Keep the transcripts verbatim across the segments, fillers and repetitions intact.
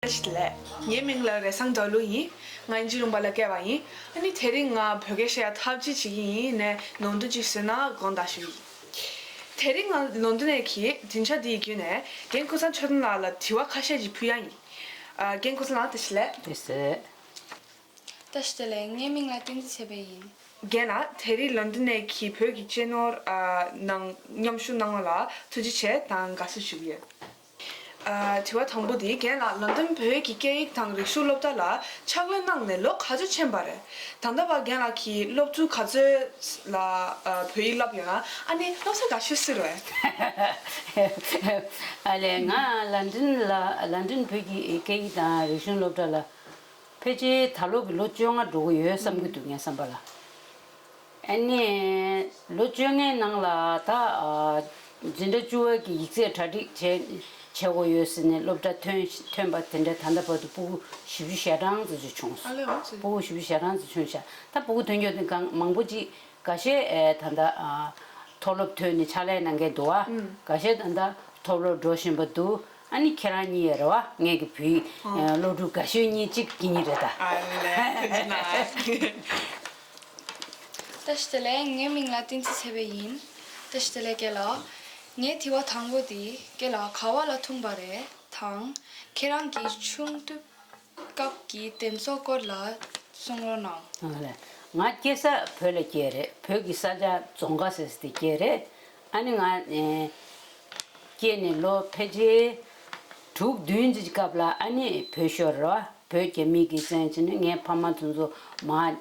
བཀྲ་ཤིས་བདེ་ལེགས། ངའི་མིང་ལ་རེ་བཟང་སྒྲོལ་ལུགས་ཡིན། ང་དབྱིན་ཇི་ལུང་པ་ལ་སྐྱེས་པ་ཡིན། ཨ་ནི་དེ་རིང་ང་བོད་སྐད་བཤད་ཡ་ཐབས་ཅིག་བྱེད་ཀྱི་ཡིན་ནས་ལམ་སྟོན་ཅིག་བཟོས་ན་དགོངས་དག་ཞུ་གི་ཡིན། དེ་རིང་ང་ལམ་སྟོན་ནས་ཀྱི་སྡིངས་ཆ་འདི་ཡི་བརྒྱུད་ནས་རྒན་ཀུན་བཟང་ཆོས་སྒྲོན་ལགས་ལ་དྲི་བ་ཁ་ཤས་ཅིག་ཕུལ་ཡ་ཡིན། ཨ། རྒན་ཀུན་བཟང་ལགས་བཀྲ་ཤིས་བདེ་ལེགས། བཀྲ་ཤིས་བདེ་ལེགས། བཀྲ་ཤིས་བདེ་ལེགས། ངའི་མིང་ལ་བསྟན་འཛིན་བྱ་བ་ཡིན། རྒན་ལགས་དེ་རིང་ལམ་སྟོན་ནས་ཀྱི་བོད་ཀྱི་གཅེས་ནོར་ཨ་ནང་མཉམ་ཞུགས་གནང་བ་ལ་ཐུགས་རྗེ་ཆེ་དང་དགའ་བསུ་ཞུ་གི་ཡོད། ཨ། དྲི་བ་དང་པོ་དེ་རྒན་ལགས་ལམ་སྟོན་བོད་ཀྱི་སྐད་ཡིག་དང་རིག་གཞུང་སློབ་གྲྭ་ལ་ཕྱག་ལས་གནང་ནས་ལོ་ག་ཚོད་ཕྱིན་པ་རེད། ད་ལྟ་བར་རྒན་ལགས་ཀྱིས་སློབ་ཕྲུག་ག་ཚོད་ལ་ཨ་བོད་ཡིག་བསླབས་ཡོད་ན། ཨ་ནི་སློབ་ཚན་ག་ཚོད་བསྲུབས་རེད། ཨ་ལས། ང་ལམ་སྟོན་ལ་ལམ་སྟོན་བོད་ཀྱི་སྐད་ཡིག་དང་རིག་གཞུང་སློབ་གྲྭ་ལ་ཕལ་ཆེར་ད་ལོ་གི་ལོ་བཅོ་ལྔ་འགྲོ་གི་ཡོད་བསམ་གྱི་འདུག་ངའི་བསམ་པ་ལ། ཨ་ནི་ལོ་བཅོ་ལྔའི་ནང་ལ་ད་ཨ་འཛིན་གྲྭ་བཅུ་པ་གི་ཡིག་ཚད་གྲ་སྒྲིག་བྱེད་བྱེད་དགོས་ཡོད་ཟེར་ནས་སློབ་གྲྭ་ཐོན་ཐོན་པ་དེ་འདྲ་ད་ལྟ་བར་དུ་སྤུ་གུ་བཞི་བཅུ་ཞེ་གྲངས་ཙམ་ཅིག་བྱུང་སོང་། ཨ་ལས། འོ་ཙི། སྤུ་གུ་བཞི་བཅུ་ཞེ་གྲངས་ཙམ་བྱུང་ཤག་ད་སྤུ་གུ་ཐོན་རྒྱུ་དེ་གང་མང་པོ་ཅིག་འགའ་ཤས་ཨེ་ད་ལྟ་ཨ་མཐོ་སློབ་ཐོན་ནས་ཕྱག་ལས་གནང་མཁན་འདུག་བ། ཨུམ། འགའ་ཤས་ད་ལྟ་མཐོ་སློབ་འགྲོ་བཞིན་པ་འདུག་ཨ་ནི་ཁྱེད་རང་གཉིས་ཡོད་རེད་བ། ངེད་ཀྱི་བུའི་ཨ་ཨ་སློབ་ཕྲུག་དགའ་ཤོས་གཉིས་གཅིག་གི་གཉིས་རེད་ད། ཨ་ལས། ཐུགས་རྗེ་གནང་། བཀྲ་ཤིས་བདེ་ལེགས། ངའི་མིང་ལ་བསྟན་འཛིན་ཚེ་འཕེལ་ཡིན། བཀྲ་ཤིས་བདེ་ལེགས་རྒན་ལགས། ངའི་དྲི་བ་དང་པོ་དེ་རྒན་ལགས་ག་བ་ལ་འཐུང་པ་རེད་དང་། ཁྱེད་རང་གི་ཆུང་དུས་སྐབས་ཀྱི་དེ་ཚོ་སྐོར་ལ་གསུང་རོགས་གནང་། ཨ་ལས། ང་སྐྱེས་ས་བོད་ལ་སྐྱེས་རེད། བོད་ཀྱི་ས་ཆ་རྫོང་དགའ་ཟེར་ས་དེ་སྐྱེས་རེད། ཨ་ནི་ང་ཨེ་སྐྱེས་ནས་ལོ་ཕལ་ཆེར་དྲུག་བདུན་ཙམ་གྱི་སྐབས་ལ་ཨ་ནི་བོད་ཤོར་རེད་བ། བོད་རྒྱ་མི་གིས་བཙན་བྱས་ནས་ངའི་ཕ་མ་དེ་ཚོ་མར་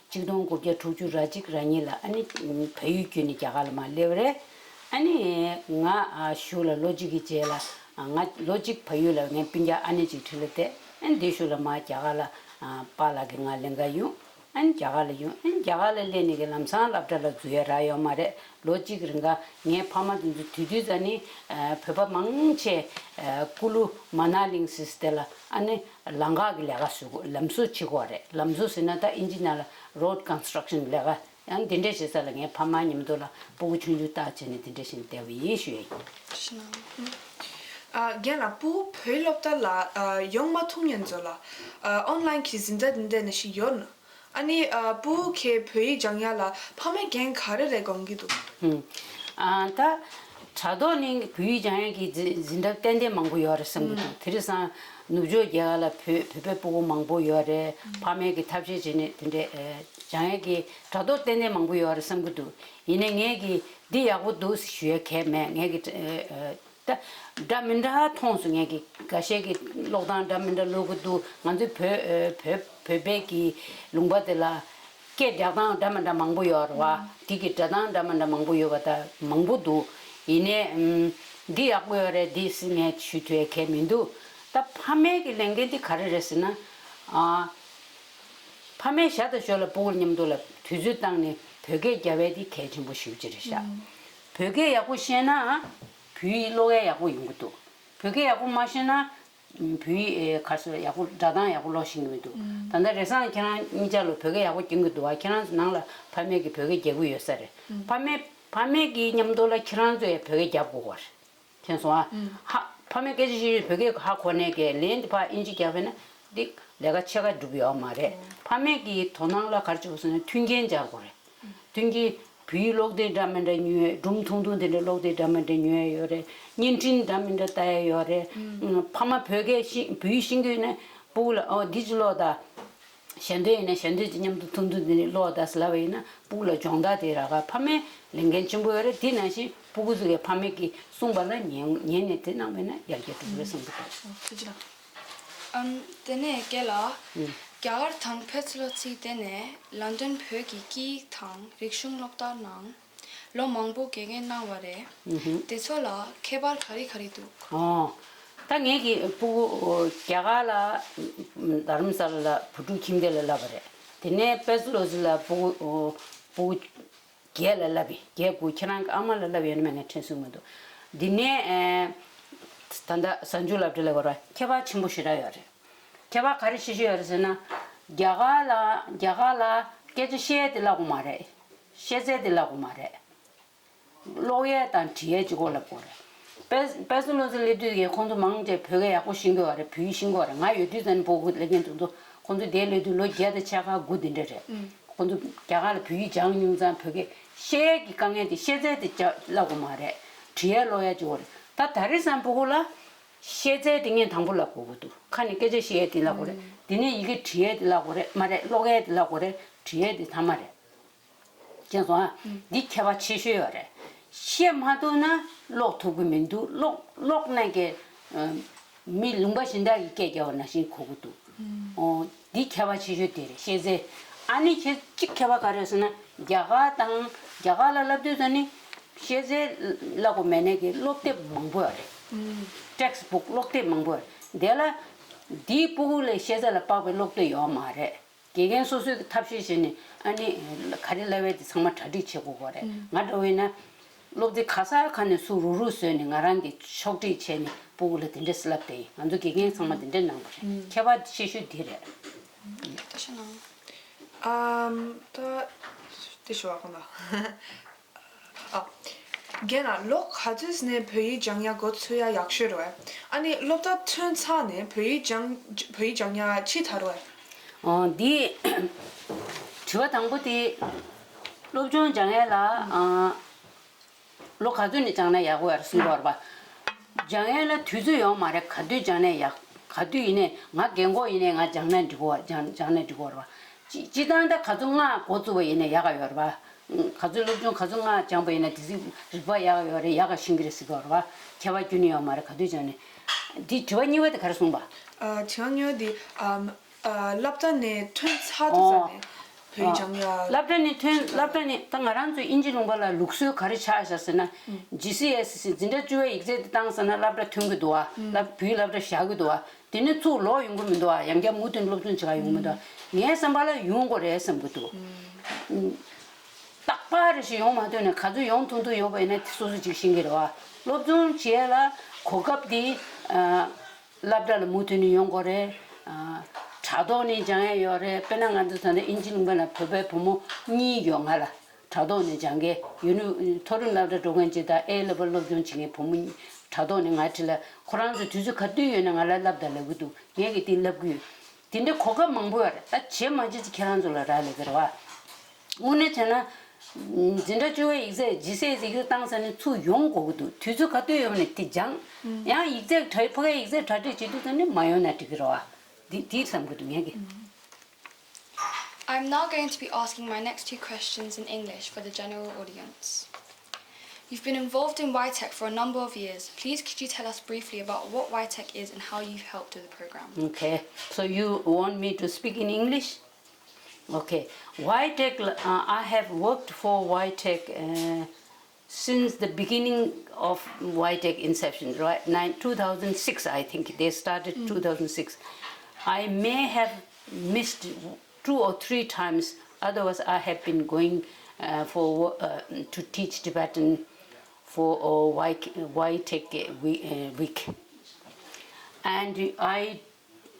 གཅིག་སྟོང་དགུ་བརྒྱ་དྲུག་ཅུ་རེ་གཅིག་རེ་གཉིས་ལ་ཨ་ནི་བལ་ཡུལ་བརྒྱུད་ནས་རྒྱ་གར་ལ་མར་སླེབས་རེད། ཨ་ནི་ང་ཨ་གཞུག་ལ་ལོ་གཅིག་གི་རྗེས་ལ་ང་ལོ་གཅིག་བལ་ཡུལ་ལ་ངའི་སྤུན་ཀྱག་ཨ་ནེ་གཅིག་འཁྲིས་ལ་བསྡད། ཨ་ནི་དེའི་གཞུག་ལ་མར་རྒྱ་གར་ལ་ཨ་པཱ་ལགས་ཀྱིས་ང་ལེན་ག་ཡོང་། ཨ་ནི་རྒྱ་གར་ལ་ཡོང་། ཨ་ནི་རྒྱ་གར་ལ་སླེབས་ནས་ཀྱི་ལམ་སང་སློབ་གྲྭ་ལ་འཛུལ་ཡ་རག་ཡོད་མ་རེད། ལོ་གཅིག་རིང་ག་ངའི་ཕ་མ་དེ་ཚོ་དུས་དུས་ཙ་ནི་ཨ་བོད་པ་མང་ཆེ་ཨ་ཀུ་ལུ་མ་ན་ལིང་ཟེར་དེ་ལ་ཨ་ནི་ལམ་ཁ་གི་ལས་ཀ་བཟོ་དགོས། ལམ་བཟོ་བྱེད་དགོས་རེད། ལམ་བཟོ་ཟེར་ན་ད་ཨིན་ཇི་ནང་ལ་road construction་ལས་ཀ། ཡང་འདི་འདྲས་བྱེད་ས་ལ་ངའི་ཕ་མ་མཉམ་དུ་ལ་སྤུ་གུ་ཆུང་ཆུང་བཏགས་བྱས་ནས་འདི་འདྲས་བྱས་ནས་བསྡད་པ་ཡིན་ཞུ་ཡ་ཡིན། ཨ། རྒན་ལགས། སྤུ་གུ་བོད་སློབ་གྲྭ་ལ་ཨ་ཡོང་མ་ཐུབ་མཁན་ཚོ་ལ་ཨ་ཨོན་ལན་གྱི་འཛིན་གྲྭ་འདི་འདྲས་ནང་བཞིན་ཡོད་ན། ཨ་ནི་ཨ་སྤུ་གུ་ཁྱེད་བོད་ཡིག་སྦྱང་ཡ་ལ་ཕ་མས་འགན་ག་རེ་རེ་སྒོམ་གྱི་འདུག་ཨ་ད་དྲ་ཐོག་ནས་བོད་ཡིག་སྦྱང་ཡ་གི་འཛིན་འཛིན་གྲྭ་ཏན་ཏན་མང་པོ་ཡོད་རེད་བསམ་གྱི་འདུག་དེ་རིང་སང་ནུབ་ཕྱོགས་རྒྱལ་ཁབ་ལ་བོད་བོད་པའི་སྤུ་གུ་མང་པོ་ཡོད་རེད། ཕ་མས་ཀྱི་ཐབས་ཤེས་བྱས་ནས་དེ་འདྲས་ཨ་སྦྱང་ཡ་གི་དྲ་ཐོག་ཏན་ཏན་མང་པོ་ཡོད་རེད་བསམ་གྱི་འདུག་ཡིན་ནའི་ངས་ཀྱི་འདི་ཡག་པོ་འདུག་ཞུ་ཡ་གང་ཡང་མེད། ངས་ཀྱི་ཨ་ཨ་ད་འདྲ་མི་འདྲ་མཐོང་སོང་། ངས་ཀྱི་འགའ་ཤས་ཀྱི་ཀློག་སྟངས་འདྲ་མི་འདྲ་ཀློག་གི་འདུག་ང་ཚོའི་བོད་ཨ་བོད་བོད་པའི་གི་ལུང་པ་དེ་ལ་སྐད་སྒྲ་གདངས་འདྲ་མི་འདྲ་མང་པོ་ཡོད་རེད་བ། དེ་གི་སྒྲ་གདངས་འདྲ་མི་འདྲ་མང་པོ་ཡོད་པ་ད་མང་པོ་འདུག་ཡིན་ནའི་ཨམ་འདི་ཡག་པོ་ཡོད་རེད། འདི་སྲིད་ངས་ཞུ་ཐུབ་ཡ་གང་ཡང་མི་འདུག་ད་ཕ་མའི་གི་ལས་འགན་དེ་ག་རེ་རེད་ཟེར་ན། ཨ། ཕ་མས་ཞར་དང་ཞོར་ལ་སྤུ་གུར་མཉམ་དུ་ལ་དུས་ཚོད་བཏང་ནས་བོད་སྐད་རྒྱབ་ཡ་དེ་གལ་ཆེན་པོ་ཞེ་པོ་ཅིག་རེད་ཤག་ཨང་། བོད་སྐད་ཡག་པོ་ཤེས་ན་བོད་ཡིག་ཀློག་ཡ་ཡག་པོ་ཡོང་གི་འདུག་བོད་སྐད་ཡག་པོ་མ་ཤེས་ན་བོད་ཡིག་ཨེ་ག་རེ་ཟེར་ཡག་པོ་སྒྲ་གདངས་ཡག་པོ་ཀློག་ཤེས་ཀྱི་མི་འདུག་ཨང་། ད་ལྟ་རེ་སང་ཁྱེད་རང་གཉིས་ཆ་ལ་བོད་སྐད་ཡག་པོ་སྦྱང་གི་འདུག་བ། ཁྱེད་རང་ཚོ་ནང་ལ་ཕ་མས་ཀྱིས་བོད་སྐད་རྒྱག་གི་ཡོད་ས་རེད། ཨང་། ཕ་མས་ཕ་མས་ཀྱི་མཉམ་དུ་ལ་ཁྱེད་རང་ཚོས་ཡང་བོད་སྐད་རྒྱབ་དགོས་པ་རེད། མཁྱེན་སོང་ཨ། ཧ། ཕ་མས་སྐད་ཆ་བཤད་དུས་བོད་སྐད་ཧ་གོ་ནས་ཀྱི་ལན་དེ་ཕར་ཨིན་ཇི་རྒྱག་པས་ན་འདི་ལས་ཀ་ཕྱེད་ཀ་འགྲུབ་ཡོད་མ་རེད། ཕ་མས་ཀྱི་དོ་སྣང་ལ་ག་རེ་བྱེད་དགོས་ཟེར་ན་མཐུན་རྐྱེན་སྦྱར་དགོས་རེད། མཐུན་རྐྱེན་བོད་ཡིག་ཀློག་དེབ་འདྲ་མི་འདྲ་ཉོ་ཡས། སྒྲུང་ཐུང་ཐུང་དེ་འདྲ་ཀློག་དེབ་འདྲ་མི་འདྲ་ཉོ་ཡས་ཡོད་རེད། བརྙན་འཕྲིན་འདྲ་མི་འདྲ་ལྟ་ཡས་ཡོད་རེད། ཕ་མ་བོད་སྐད་ཤེས་བོད་ཡིག་ཤེས་ཀྱི་ཡོད་ན་སྤུ་གུ་ལ་ཨོ་འདི་ཅིག་ཀློག་དང་། ཞལ་འདོན་ཡིན་ན་ཞལ་འདོན་གྱི་མཉམ་དུ་ཐུང་ཐུང་འདི་ནས་ཀློག་དང་ཟེར་ལབ་པ་ཡིན་ན་སྤུ་གུ་ལ་སྦྱོང་བརྡར་དེ་རག་ག་ཕ་མའི་ལས་འགན་ཆེན་པོ་ཡོད་རེད། དེ་ནང་བཞིན་སྤུ་གུ་ཚོ་གིས་ཕ་མའི་གི་གསུངས་པ་ལ་ཉན་ཉན་ནས་དེ་གནང་བས་ན་ཡར་རྒྱས་འགྲོ་གི་རེད་བསམ་གྱི་འདུག་ཨོ་ཐུགས་རྗེ་གནང་། ཨམ། དེ་ནས་རྒན་ལགས། ཨུམ། རྒྱ་གར་དང་བོད་ལོ་ཚིགས་དེ་ནས་ལོན་ཌོན་བོད་ཀྱི་སྐད་ཡིག་དང་རིག་གཞུང་སློབ་གྲྭ་ནང་ལོ་མང་པོ་དགེ་རྒན་གནང་བ་རེད། ཨུ་ཧུམ། དེ་ཚོ་ལ་ཁྱད་པར་ག་རེ་ག་རེ་འདུག་ཨོ། ད་ངེད་ཀྱི་སྤུ་གུ་རྒྱ་གར་ལ་རྡ་རམ་ས་ལ་ལ་བུ་ཕྲུག་ཁྱིམ་སྡེ་ལ་བསླབས་པ་རེད། དེ་ནས་པེ་སི་ལོ་ཟི་ལ་སྤུ་གུ་སྤུ་གུ་བརྒྱད་ལ་བསླབས་པས། བརྒྱད་དགུ་ཁྱེད་རང་གི་ཨ་མ་ལ་བསླབས་ཡོད་ན་མེད་ངས་དྲན་གསོས་མི་འདུག་འདི་ནས་ཨེ་ད་ལྟ་གཟའ་མཇུག་སློབ་གྲྭ་ལ་བར་ཁྱད་པར་ཆེན་པོ་ཞེ་དྲག་ཡོད་རེད། ཁྱད་པར་ག་རེ་ཤེས་ཤེས་ཡོད་རེད་ཟེར་ན། རྒྱ་གར་ལ་རྒྱ་གར་ལ་སྐད་ཆ་བཤད་དེ་བསླབ་དགོས་མ་རེད། ཤེས་ཚད་དེ་བསླབ་དགོས་མ་རེད། ཀློག་ཡས་དང་འབྲི་ཡས་གཅིག་པོ་བསླབ་དགོས་རེད། པེ་པེ་སི་ལོ་ཙི་སླེབས་དུས་ཀྱི་ཁོང་ཚོ་མང་ཆེ་བོད་སྐད་ཡག་པོ་ཤེས་ཀྱི་ཡོད་རེད། བོད་ཡིག་ཤེས་ཀྱི་ཡོད་རེད། ང་ཡོད་དུས་ཙམ་ནས་སྤུ་གུ་སླེབས་མཁན་དེ་ཚོ་ཁོང་ཚོ་དེར་སླེབས་དུས་ལོ་བརྒྱད་དང་ཕྱེད་ཀ་དགུ་དེ་འདྲ་རེད། ཁོང་ཚོ་རྒྱ་གར་ལ་བོད་ཡིག་སྦྱངས་མྱོང་ཙང་བོད་སྐད་ཤེས་ཡས་ཀྱི་དཀའ་ངལ་དེ་ཤེས་ཚད་དེ་ཅག་བསླབ་དགོས་མ་རེད། འབྲི་ཡས་ཀློག་ཡས་ཅིག་ཡོད་རེད། ད་ད་རེས་སང་སྤུ་གུ་ལ་ཤེས་ཚད་དེ་ངས་དང་པོ་བསླབ་དགོས་ཀྱི་འདུག་ཁ་ནས་སྐད་ཆ་བཤད་ཡས་དེ་བསླབ་དགོས་རེད། དེ་ནས་ཡི་གེ་འབྲི་ཡས་དེ་བསླབ་དགོས་རེད། མ་རེད། ཀློག་ཡས་དེ་བསླབ་དགོས་རེད། འབྲི་ཡས་དེ་མཐའ་མ་རེད། མཁྱེན་སོང་ཨ། འདི་ཁྱད་པར་ཆེ་ཤོས་ཡོད་རེད། བཤད་མ་ཐུབ་ན་ཀློག་ཐུབ་ཀྱི་མི་འདུག་ཀློག་ཀློག་ནས་ཀྱི་ཨ། མི་ལུང་པ་གཞན་དག་གིས་སྐད་རྒྱབ་པ་ནང་བཞིན་གོ་གི་འདུག་ཨོ། འདི་ཁྱད་པར་ཆེ་ཤོས་དེ་རེད། ཤེས་ཚད། ཨ་ནི་ཁྱེད་གཅིག་ཁྱད་པར་ག་རེ་ཡོད་ཟེར་ན། རྒྱ་གར་དང་རྒྱ་གར་ལ་བསླབ་དུས་ཙམ་ནི་ཤེས་ཚད་བསླབ་དགོས་མེད་ནས་ཀྱི་སློབ་དེབ་མང་པོ་ཡོད་རེད། ཊེག་སི་བུག་སློབ་དེབ་མང་པོ་ཡོད་རེད། དེ་ལ་འདིའི་སྤུ་གུ་ལ་ཤེས་ཚད་ལ་དཔག་པའི་སློབ་དེབ་ཡོད་མ་རེད། དགེ་རྒན་སོ་སོས་ཐབས་ཤེས་བྱས་ནས་ཨ་ནི་ག་རེ་བསླབ་ཡས་དེ་ཚང་མ་གྲ་སྒྲིག་བྱེད་དགོས་ཀྱི་རེད། ང་འདྲ་བོ་ཡིན་ན་སློབ་ཚན་ག་ས་ག་ནས་སུ་རུག་རུག་བཟོས་ནས་ང་རང་གིས་ཕྱོགས་སྒྲིག་བྱས་ནས་སྤུ་གུ་ལ་དེ་འདྲས་བསླབ་བསྡད་ཡིན། ང་ཚོ་དགེ་རྒན་ཚང་མ་དེ་འདྲས་གནང་བ་རེད། ཁྱད་པར་ཆེ་ཤོས་དེ་རེད། ཐུགས་རྗེ་གནང་། ཨམ། ད་དེ་ཞུ་བ་གོ་ན། ཨ། རྒན་ལགས། ལོ་ག་ཚོད་ནས་བོད་ཡིག་སྦྱང་ཡ་འགོ་ཚུགས་ཡ་ཡག་ཤོས་རེད་བས། ཨ་ནི་སློབ་གྲྭ་ཐོན་ཚར་ནས་བོད་ཡིག་སྦྱང་བོད་ཡིག་སྦྱང་ཡ་ཅི་དགའ་རེད་བས། ཨོ། འདི་དྲི་བ་དང་པོ་དེ་སློབ་སྦྱོང་སྦྱང་ཡ་ལ་ཨ། ལོ་ག་ཚོད་ནས་སྦྱངས་ན་ཡག་པོ་ཡོད་རེད་གསུང་གི་ཡོད་རེད་པ། སྦྱང་ཡས་ལ་དུས་ཚོད་ཡོད་མ་རེད། ག་དུས་སྦྱངས་ནས་ཡག་ག་དུས་ཡིན་ནའི་ང་རྒན་གོག་ཡིན་ནའི་ང་སྦྱངས་ན་འགྲིག་གོ་སྦྱངས་སྦྱངས་ན་འགྲིག་གོ་རེད་པ། སྤྱི་སྤྱི་བཏང་ད་ག་ཚོད་སྔ་འགོ་བཙུགས་པ་ཡིན་ནའི་ཡག་ག་ཡོད་རེད་པ། ག་ཚོད་སློབ་སྦྱོང་ག་ཚོད་སྔ་སྦྱངས་པ་ཡིན་ན་དེ་ཚོ་རིག་པ་ཡག་ག་ཡོད་རེད། ཡག་ག་ཤེས་ཀྱི་རེད་ཟེར་གི་ཡོད་རེད་པ། ཁྱད་པར་ཁྱོན་ནས་ཡོད་མ་རེད། ག་དུས་སྦྱངས་ནས། འདི་དྲི་བ་གཉིས་པ་དེ་ག་རེ་གསུངས་པ། ཨ། དྲི་བ་གཉིས་པ་འདི་ཨམ། ཨ། སློབ་གྲྭ་ནས་ཐོན་ཚར་དུས་ཙམ་ནས་བོད་ཡིག་སྦྱང་ཡ། སློབ་གྲྭ་ནས་ཐོན་སློབ་གྲྭ་ནས་ད་ང་རང་ཚོའི་དབྱིན་ཇི་ལུང་པ་ལ་ལུགས་སྲོལ་ག་རེ་ཆགས་བཞག་ཟེར་ན། ཇི་སི་ཨེ་སི་ཟེར་འཛིན་གྲྭ་བཅུ་པའི་ཡིག་ཚད་དེ་བཏང་ཟེར་ན་སློབ་གྲྭ་ཐོན་གི་འདུག་བ། སློབ་བོད་ཡིག་སློབ་གྲྭ་བཞག་གི་འདུག་བ། དེ་ནས་ཚུར་ལོག་ཡོང་གི་མི་འདུག་བ། ཡང་བསྐྱར་མུ་མཐུད་སློབ་སྦྱོང་བྱེད་ག་ཡོང་གི་མི་འདུག་བ། ངའི་བསམ་པ་ལ་ཡོང་དགོས་རེད་བསམ་གི་འདུག་རྟག་པར་རེ་ཞིག་ཡོང་མ་ཐུབ་ནས་ག་ཚོད་ཡོང་ཐུབ་ཐུབ་ཡོང་བ་ཡིན་ན་དེ་སོ་སོ་ཅིག་ཤེས་ཀྱི་རེད་བ། སློབ་སྦྱོང་བྱེད་ཡ་ལ་གོ་སྐབས་དེ། སློབ་གྲྭ་ལ་མུ་མཐུད་ནས་ཡོང་དགོས་རེད། ཨ། དྲ་ཐོག་ནས་སྦྱང་ཡ་ཡོད་རེད། དཔེར་ན་ང་ཚོ་ད་ལྟ་དབྱིན་ཇི་ལུང་པ་ན་བོད་པའི་བུ་མོ་གཉིས་ཡོད་ང་ལ། དྲ་ཐོག་ནས་སྦྱང་མཁན་ཡུ་ནི་མཐོ་རིམ་སློབ་གྲྭ་འགྲོ་མཁན་གཅིག་དང་ཨེ་ལེ་ཝལ་སློབ་སྦྱོང་བྱེད་མཁན་བུ་མོ་གཉིས་དྲ་ཐོག་ནས་ང་འཁྲིད་ལ། ཁོ་རང་ཚོ་དུས་ཚོད་ག་དུས་ཡོད་ན་ང་ལ་བསླབ་དང་ལབ་ཀྱི་འདུག་ངས་ཀྱིས་དེ་བསླབ་ཀྱི་ཡོད། དེ་འདྲའི་གོ་སྐབས་མང་པོ་ཡོད་རེད། ད་བྱེད་མ་བྱེད་ཅིག་ཁྱེད་རང་ཚོ་ལ་རག་ལས་ཀྱི་རེད་བ། དངོས་གནས་བྱས་ན། འཛིན་གྲྭ་བཅུ་པའི་ཡིག་ཚད་ཇི་སི་ཨེ་སི་ཡིག་ཚད་བཏང་ཚར་ནས་ཚུར་ཡོང་དགོས་ཀྱི་འདུག་དུས་ཚོད་ག་དུས་ཡོད་ནས་དེ་སྦྱངས། ཡང་ཡིག་ཚད་གྲ་ཕ་གིའི་ཡིག་ཚད་གྲ་སྒྲིག་བྱེད་དུས་ཙམ་ནས་མ་ཡོང་ན་འགྲིག་གི་རེད་བ། འདི་འདི་བསམ་གྱི་འདུག་ངས་ཀྱི། I'm now going to be asking my next two questions in English for the general audience. You've been involved in Y tech for a number of years. Please, could you tell us briefly about what Y tech is and how you've helped with the program? Okay, so you want me to speak in English? Okay, Y tech, uh, I have worked for Y tech, uh, since the beginning of Y tech inception, right? Nine, two thousand six, I think they started two thousand six. I may have missed two or three times. Otherwise, I have been going, uh, for wo- uh, to teach Tibetan for, uh, Y, Y tech we- uh, week. And I,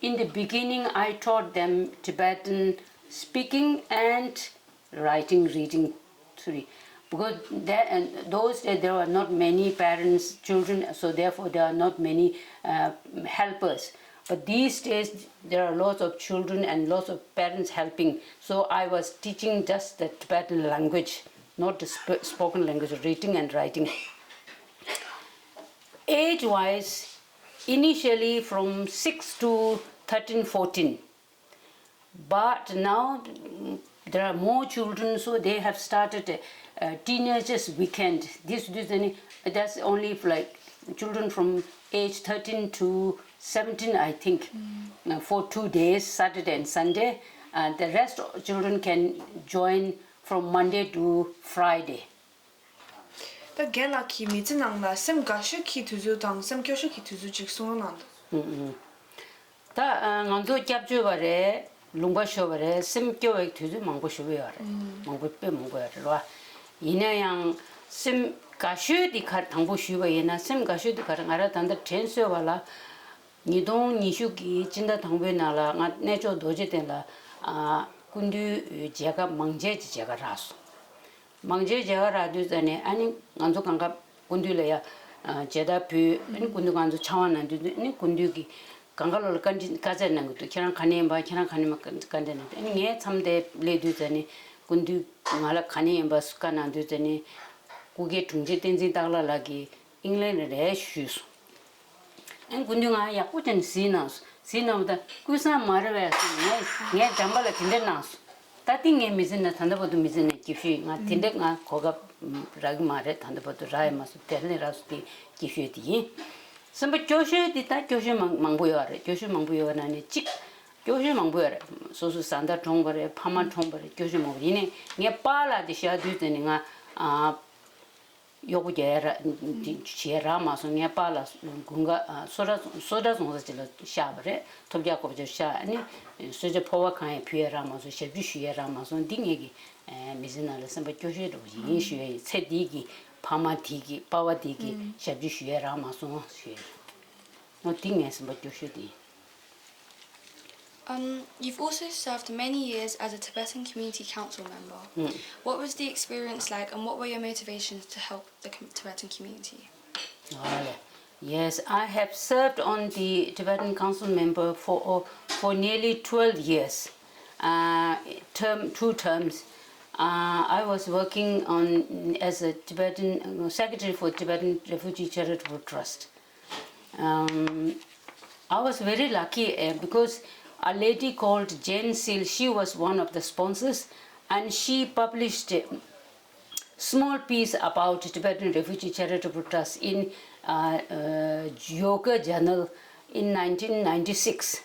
in the beginning, I taught them Tibetan speaking and writing, reading, three. Because that, and those days there were not many parents, children, so therefore there are not many, uh, helpers. But these days there are lots of children and lots of parents helping. So I was teaching just the Tibetan language, not the sp- spoken language, reading and writing. Age wise, initially from six to thirteen, fourteen. But now, mm, there are more children, so they have started a, a teenagers weekend. This, this, and that's only for, like, children from age thirteen to seventeen, I think, uh, for two days, Saturday and Sunday. And the rest of children can join from Monday to Friday. ད་རྒན་ལགས་ཀྱིས་མི་ཚེ་ནང་ལ་སེམས་དགའ་ཤོས་ཀྱི་དུས་ཚོད་དང་སེམས་སྐྱོ་ཤོས་ཀྱི་དུས་ཚོད་ཅིག་གསུང་རོགས་གནང་། ཨུ་ཨུ། ད་ང་ཚོ་སྐྱབས་བཅོལ་བ་རེད། ལུང་པ་ཤོར་བ་རེད། སེམས་སྐྱོ་བའི་དུས་ཚོད་མང་པོ་ཞེ་པོ་ཡོད་རེད། མང་པོ་དཔེ་མང་པོ་ཡོད་རེད་རོ། ཡིན་ན་ཡང་སེམས་དགའ་ཤོས་དེ་ག་རེ། དང་པོ་ཞུས་པ་ཡིན་ན་སེམས་དགའ་ཤོས་དེ་ག་རེ། ང་རང་ད་ལྟ་དྲན་གསོས་པ་ལ། ཉིས་སྟོང་ཉི་ཤུ་གི་སྤྱི་ཟླ་དང་པོའི་ནང་ལ་ང་གནས་མཆོག་རྡོ་རྗེ་གདན་ལ་ཨ་སྐུ་མདུན་མཇལ་ཁ་མང་ཆེ་ཅིག་མཇལ་ཁ་རག་སོང་། མང་ཆེ་མཇལ་ཁ་རག་དུས་ཙམ་ནས་ཨ་ནི་ང་ཚོ་གང་ག་སྐུ་མདུན་ལ་ཡ་ མཇལ་དར་ཕུལ། ཨ་ནི་སྐུ་མདུན་ང་ཚོ་ཕྱག་དབང་གནང་དུས་ཨ་ནི་སྐུ་མདུན་གྱིས་གང་ག་ལོ་ལ་བཀའ་འདྲི་བཀའ་སྩལ་གནང་གི་འདུག་ཁྱེད་རང་ག་ནས་ཡིན་པ། ཁྱེད་རང་ག་ནས་མ་བཀའ་འདྲི་གནང་དུས། ཨ་ནི་ངའི་མཚམས་དེ་སླེབས་དུས་ཙ་ནི་སྐུ་མདུན་ང་ལ་ག་ནས་ཡིན་པ་བཀའ་གནང་དུས་ཙ་ནི་སྐུ་སྒེར་དྲུང་ཆེ་བསྟན་འཛིན་སྟག་ལྷ་ལགས་ཀྱིས་ཨིང་ལན་ལ་རེ་ཞུས་སོང་། ཨ་ནི་སྐུ་མདུན་ང་ཡག་པོ་བྱས་ནས་གཟིགས་གནང་སོང་། གཟིགས་གནང་བ་དང་ཀུན་བཟང་མ་རེད་པས་སོང་། ངས་ངས་འགྲམ་པ་ལ་དེ་འདྲ་གནང་སོང་། ད་ལྟ་ངས་མི་ཚེ་ནང་ད་ལྟ་བར་དུ་མི་ཚེ་ནང་སྐྱིད་ཤོས་ཡིན། ང་དེ་འདྲ་ང་གོ་སྐབས་རག་གི་མ་རེད། ད་ལྟ་བར་དུ་རག་ཡོད་མ་སོང་། དེ་ནས་རག་སོང་། དེ་སྐྱིད་ཤོས་དེ་ཡིན། སེམས་པ་སྐྱོ་ཤོས་དེ་ད་སྐྱོ་ཤོས་མང་མང་པོ་ཡོད་རེད། སྐྱོ་ཤོས་མང་པོ་ཡོད་ནང་ནས་གཅིག་སྐྱོ་ཤོས་མང་པོ་ཡོད་རེད། སོ་སོའི་བཟའ་ཟླ་གྲོངས་པ་རེད། ཕ་མ་གྲོངས་པ་རེད། སྐྱོ་ཤོས་མང་པོ་ཡིན་ནའི་ངའི་པཱ་ལགས་དེ་བཞག་དུས་ཙ་ནི་ང་ཨ། གཡོག་པོ་རྒྱག་ཡ་རག་བྱེད་ཡ་རག་མ་སོང་། ངའི་པཱ་ལགས་དགུན་ཁ་ཨ་སོ་ཊ་སོ་ཊ་བཙོང་ས་ཅིག་ལ་བཞག་པ་རེད། ཐོབ་རྒྱག་དགོས་པ་ཅིག་བཞག་ཨ་ནི་གསོལ་ཇ་ཕོར་པ་གང་ཡང་ཕུལ་ཡ་རག་མ་སོང་། ཞབས་ཕྱི་ཞུ་ཡ་རག་མ་སོང་། འདི་ངེད་ཀྱི་ཨ་མི་ཚེ་ནང་ལ་སེམས་པ་སྐྱོ་ཤོས་འདྲ་བོ་ཞིག་ཡིན་ཞུ་ཡ་ཡིན། ཚེ་འདི་གི་ཕ་མ་འདི་གི་པཱ་པ་འདི་གི་ཞབས་ཕྱི་ཞུ་ཡ་རག་མ་སོང་ཞུ་ཡ་ཡིན། འོ་འདི་ངའི་སེམས་པ་སྐྱོ་ཤོས་འདི་ཡིན། Um, you've also served many years as a Tibetan Community Council member. What was the experience like, and what were your motivations to help the com- Tibetan community? Yes, I have served on the Tibetan Council member for for nearly twelve years, uh, term two terms. Uh, I was working on as a Tibetan uh, secretary for Tibetan Refugee Charitable Trust. Um, I was very lucky uh, because a lady called Jane Seal, she was one of the sponsors, and she published a small piece about Tibetan Refugee Charitable Trust in uh, uh, Yoga Journal in nineteen ninety-six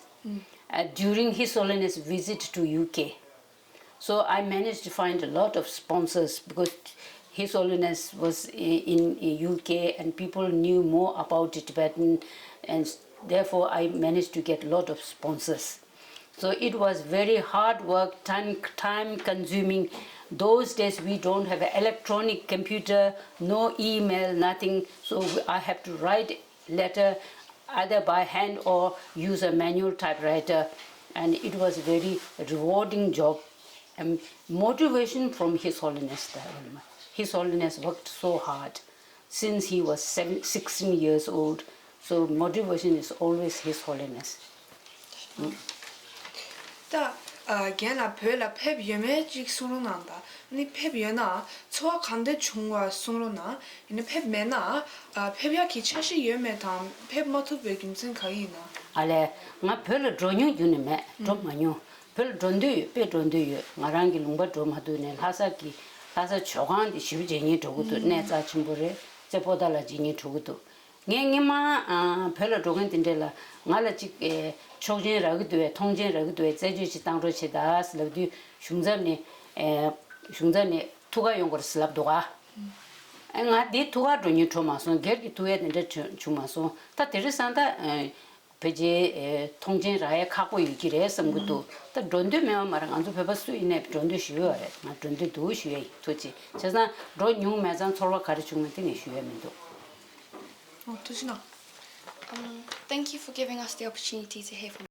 uh, during His Holiness' visit to U K. So I managed to find a lot of sponsors because His Holiness was in, in U K and people knew more about Tibetan, and therefore I managed to get a lot of sponsors. So it was very hard work, time, time consuming. Those days we don't have an electronic computer, no email, nothing. So I have to write letter either by hand or use a manual typewriter, and it was a very rewarding job. And motivation from His Holiness, the His Holiness worked so hard since he was seven, sixteen years old. So motivation is always His Holiness. ད། རྒན་ལགས་བོད་ལ་ཕེབས་ཡོད་མེད་ཅིག་གསུང་རོགས་གནང་དང་། ཨ་ནི་ཕེབས་ཡོད་ན་ཚོར་བ་གང་འདྲ་བྱུང་བ་གསུང་རོགས་གནང་། ཡིན་ན་ཕེབས་མེད་ན་ཕེབས་ཡག་གི་འཆར་གཞི་ཡོད་མེད་དང་ཕེབས་མ་ཐུབ་པའི་རྒྱུ་མཚན་གང་ཡིན་ན། ཨ་ལས། ང་བོད་ལ་འགྲོ་མྱོང་རྒྱུན་ནས་མེད། འགྲོ་མ་མྱོང་། བོད་ལ་འགྲོ་འདོད་ཡོད། དཔེ་འགྲོ་འདོད་ཡོད། ང་རང་གི་ལུང་པ་འགྲོ་མ་ཐུབ་ནས་ལྷ་ས་གི་ལྷ་ས་ཇོ་ཁང་དེ་ཞེ་པོ་མཇལ་སྙིང་འདོད་ཀྱི་འདུག་གནས་རྩ་ཆེན་པོ་རེད། རྩེ་པོ་ཏ་ལ་མཇལ་སྙིང་འདོད་ཀྱི་འདུག་ངས་སྔོན་མ་བོད་ལ་འགྲོ་མཁན་དེ་འདྲ་ལ་ང་ལ་ཅིག་ཆོག་མཆན་རག་གི་འདུག་པས། མཐོང་མཆན་རག་གི་འདུག་པས། རྩད་གཅོད་ཅིག་བཏང་རོགས་བྱེད་ད་ཟེར་ལབ་དུས་གཞུང་ཚབ་ནས་གཞུང་ཚབ་ནས་ཐུག་ག་ཡོང་དགོས་རེད་ཟེར་ལབ་འདུག་ག་ཨེ་ང་དེ་ཐུག་ག་འགྲོ་སྙིང་བྲོ་མ་སོང་། སྒེར་གྱི་ཐུག་ཡ་དེ་འདྲ་བྱུང་བྱུང་མ་སོང་། ད་དེ་རིང་སང་ད་ཕལ་ཆེར་མཐོང་མཆན་རག་ཡ་ཁག་པོ་ཡོད་ཀྱི་རེད་བསམ་གྱི་འདུག་ད་འགྲོ་འདོད་མེད་པ་མ་རེད། ང་ཚོ་བོད་པ་སུ་ཡིན་ནའི་འགྲོ་འདོད་ཞུ་ཡོད་རེད། ང་འགྲོ་འདོད་འདུག་ཞུ་ཡ་ཡིན། ཐུགས་རྗེ་ཆེ། བྱས་ཙང་འགྲོ་མྱོང་མེད་ཙང་ཚོར་བ་ག་རེ་བྱུང་མིན་དེ་ངས་ཞུ་ཡ་མི་འདུག་ཨོ་ཐུགས་རྗེ་གནང་། Um, thank you for giving us the opportunity to hear from